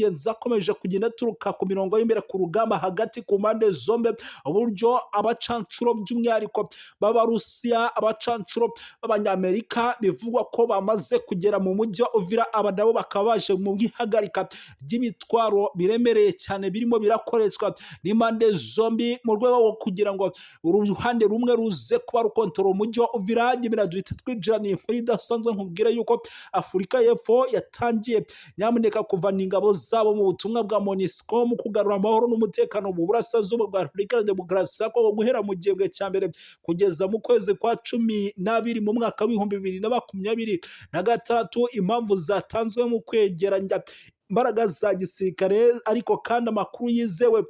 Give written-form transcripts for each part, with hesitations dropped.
y'ingenzi akomeje kugenda aturuka ku mirongo y'imbere ku rugamba hagati ku mpande zombi, uburyo abacancuro by'umwihariko b'Abarusiya, abacancuro b'Abanyamerika bivugwa ko bamaze kugera mu mujyi wa Uvira. Aba nabo bakaba baje mu ihagarika ry'ibitwaro biremereye cyane birimo birakoreshwa n'impande zombi mu rwego rwo kugira ngo uruhande rumwe ruze kuba rukontorora umujyi wa Uvira. Nyuma duhita twinjira ni inkuru idasanzwe, nkubwire yuko Afurika y'Epfo yatangiye nyamuneka kuvana ingabo zabo mu butumwa bwa MONUSCO mu kugarura amahoro n'umutekano mu burasirazuba bwa Repubulika ya Demokarasi ya Kongo, guhera mu gihembwe cya mbere kugeza mu kwezi kwa 12 mu mwaka wa 2026. Impamvu zatanzwe mu kwegeranya imbaraga za gisirikare, ariko kandi amakuru yizewe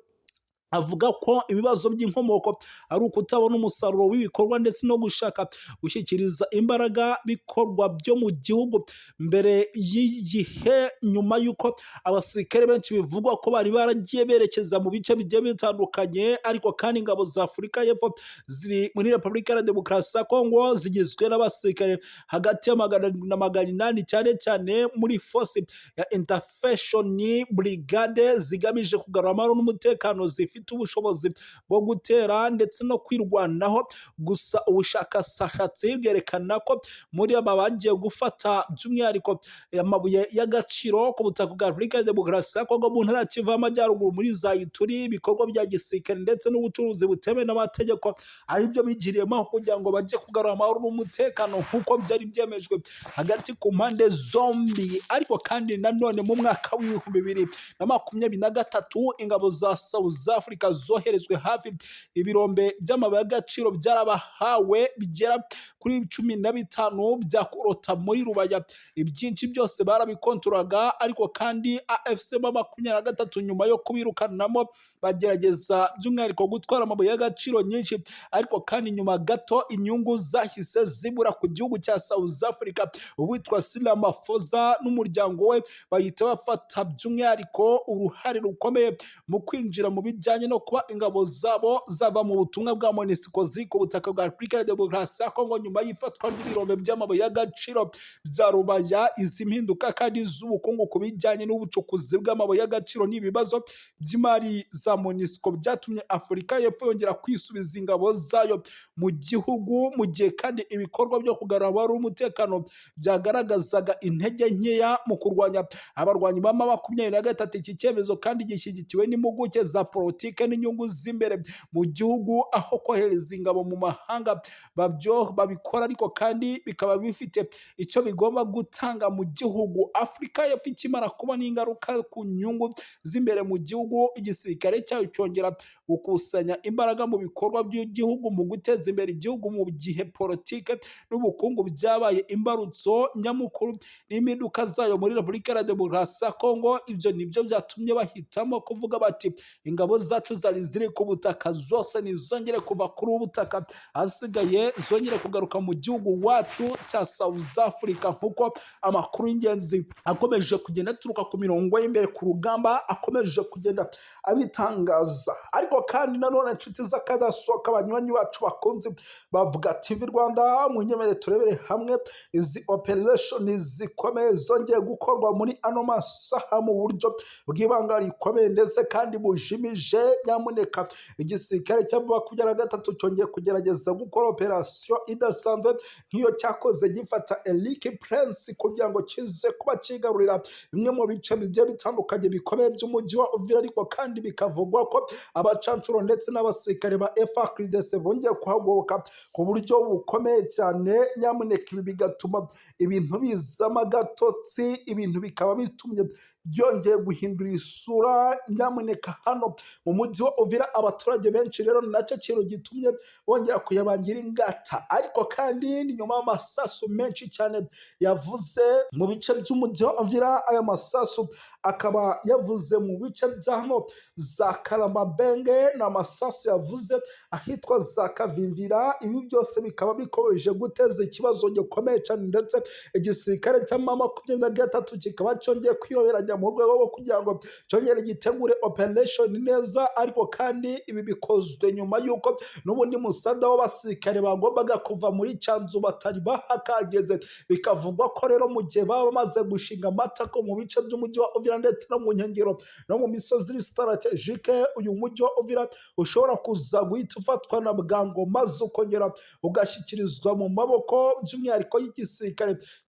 avuga ko ibibazo by'inkomoko ari ukutabona umusaruro w'ibikorwa ndetse no gushaka gushyikiriza imbaraga bikorwa byo mu gihugu mbere y'igihe, nyuma y'uko abasirikare benshi bivugwa ko bari baragiye berekeza mu bice bigiye bitandukanye. Ariko kandi ingabo za Afurika y'Epfo ziri muri Repubulika ya Demokarasi ya Kongo zigizwe n'abasirikare hagati ya 700 na 800, cyane cyane muri force ya intervention brigade zigamije kugarura amahoro n'umutekano, zifite ubushobozi bwo gutera ndetse no kwirwanaho. Gusa ubushakashatsi bwerekana ko muri aba bagiye gufata by'umwihariko amabuye y'agaciro ku butaka bwa Repubulika ya Demokarasi ya Kongo mu ntara ya Kivu y'Amajyaruguru, muri za Ituri, ibikorwa bya gisirikare ndetse n'ubucuruzi butemewe n'amategeko aribyo bigiriyemo kugira ngo bajye kugarura amahoro n'umutekano nk'uko byari byemejwe hagati ku mpande zombi. Ariko kandi nanone mu mwaka wa 2023 ingabo za South Africa zoherejwe hafi ibirombe by'amabuye y'agaciro byarabahawe bigera kuri 15 bya korota muri Rubaya. Ibyinshi byose barabikontoraga, ariko kandi AFC M23 nyuma yo kubirukanamo bagerageza by'umwihariko gutwara amabuye y'agaciro nyinshi, ariko kandi nyuma gato inyungu zahise zibura ku gihugu cya South Africa. Uwitwa Cyril Ramaphosa n'umuryango we bahita bafata by'umwihariko uruhare rukomeye mu kwinjira mu bijyanye no kuba ingabo zabo zava mu butumwa bwa MONUSCO ziri ku butaka bwa Repubulika ya Demokarasi ya Kongo nyuma y'ifatwa ry'ibirombe by'amabuye y'agaciro bya Rubaya. Izi mpinduka kandi z'ubukungu ku bijyanye n'ubucukuzi bw'amabuye y'agaciro n'ibibazo by'imari za MONUSCO byatumye Afurika y'Epfo yongera kwisubiza ingabo zayo mu gihugu, mu gihe kandi ibikorwa byo kugarura amahoro n'umutekano byagaragazaga intege nkeya mu kurwanya abarwanyi ba M23. Iki cyemezo kandi gishyigikiwe n'impuguke za politike n'inyungu z'imbere mu gihugu, aho kohereza ingabo mu mahanga babyo babikora, ariko kandi bikaba bifite icyo bigomba gutanga mu gihugu. Afurika y'Epfo ikimara kubona ingaruka ku nyungu z'imbere mu gihugu, igisirikare cyayo cyongera gukusanya imbaraga mu bikorwa by'igihugu mu guteza imbere igihugu, mu gihe politike n'ubukungu byabaye imbarutso nyamukuru n'impinduka zayo muri Repubulika ya Demokarasi ya Kongo. Ibyo nibyo byatumye bahitamo kuvuga bati: "Ingabo zacu zari ziri ku butaka zose ntizongere kuva kuri ubu butaka, ahasigaye zongere kugaruka mu gihugu wacu cya South Africa," nk'uko amakuru y'ingenzi akomeje kugenda aturuka ku mirongo y'imbere ku rugamba akomeje kugenda abitangaza. Ariko kandi nanone, inshuti z'akadasohoka, abanywanyi bacu bakunze bavuga TV Rwanda, munyemere turebere hamwe izi operation zikomeye zongeye gukorwa muri ano masaha mu buryo bw'ibanga rikomeye ndetse kandi bujimije. Nyamuneka, igisirikare cya 23 cyongeye kugerageza gukora operasiyo idasanzwe nk'iyo cyakoze gifata Eric Prince kugira ngo kize kuba kigarurira bimwe mu bice bigiye bitandukanye bikomeye by'umujyi wa Uvira. Ariko kandi bikavugwa ko abacancuro ndetse n'abasirikare ba FARDC bongeye kuhagoboka ku buryo bukomeye cyane. Nyamuneka, ibi bigatuma ibintu bizamo agatotsi, ibintu bikaba bitumye byongeye guhindura isura. Nyamuneka, hano mu mujyi wa Uvira abaturage benshi rero ni nacyo kintu gitumye bongera kuyabangira ingata. Ariko kandi ni nyuma y'amasasu menshi cyane yavuze mu bice by'umujyi wa Uvira. Aya masasu akaba yavuze mu bice bya hano za Karamabenge, ni amasasu yavuze ahitwa za Kavimvira. Ibi byose bikaba bikomeje guteza ikibazo gikomeye cyane, ndetse igisirikare cya M23 kikaba cyongeye kwiyoberanya mu rwego rwo kugira ngo cyongere gitegure operation neza. Ariko kandi ibi bikozwe nyuma y'uko n'ubundi musada w'abasirikare bagombaga kuva muri Cyanzu batari bahakageze. Bikavugwa ko rero mu gihe baba bamaze gushinga amatako mu bice by'umujyi wa Uvira. Uvira ndetse no mu nkengero no mu misozi iri stratégique. Uyu mujyi wa Uvira ushobora kuza guhita ufatwa na bwangu, maze ukongera ugashyikirizwa mu maboko by'umwihariko y'igisirikare.